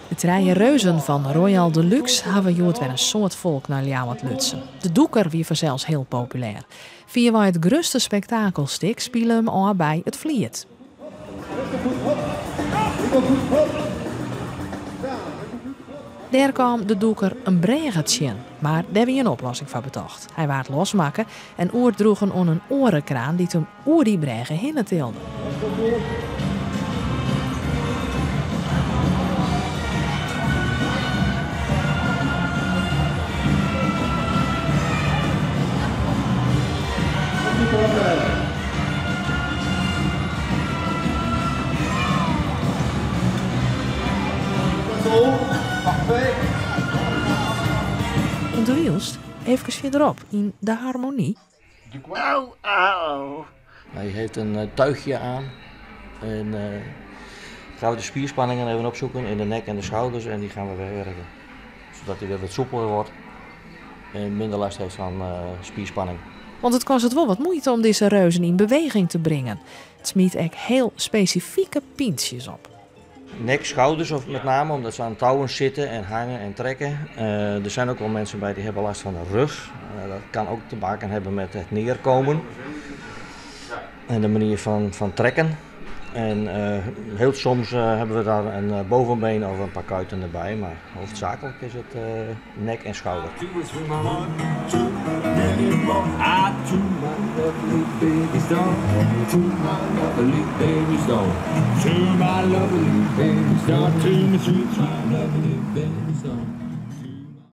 De trije reuzen fan Royal de Luxe hawwe hjoed wer in soad folk nei Ljouwert lutsen. De dûker wie fansels hiel populêr. Fierwei it grutste spektakelstik spile him ôf by it Fliet. Dêr kaam de dûker in brêge tsjin, mar dêr wie in oplossing foar betocht. Hy waard losmakke en oerdroegen oan in oare kraan dy't him oer dy brêge hinne tilde. Underwylst, efkes fierderop yn De Harmonie. Hij heeft een eh, tuigje aan. En uh, gaan we de spierspanningen even opzoeken in de nek en de schouders en die gaan we werken. Zodat hij weer wat soepeler wordt en minder last heeft van uh, spierspanning. Want it kostet wol wat muoite om dizze reuzen yn beweging te bringen. It smyt ek hiel spesifike pyntsjes op. Nek, schouders of met name omdat ze aan touwen zitten en hangen en trekken. Uh, er zijn ook wel mensen bij die hebben last van de rug. Uh, dat kan ook te maken hebben met het neerkomen en de manier van trekken. En uh, heel soms hebben we daar een bovenbeen of een paar kuiten erbij, maar hoofdzakelijk is het nek en schouder.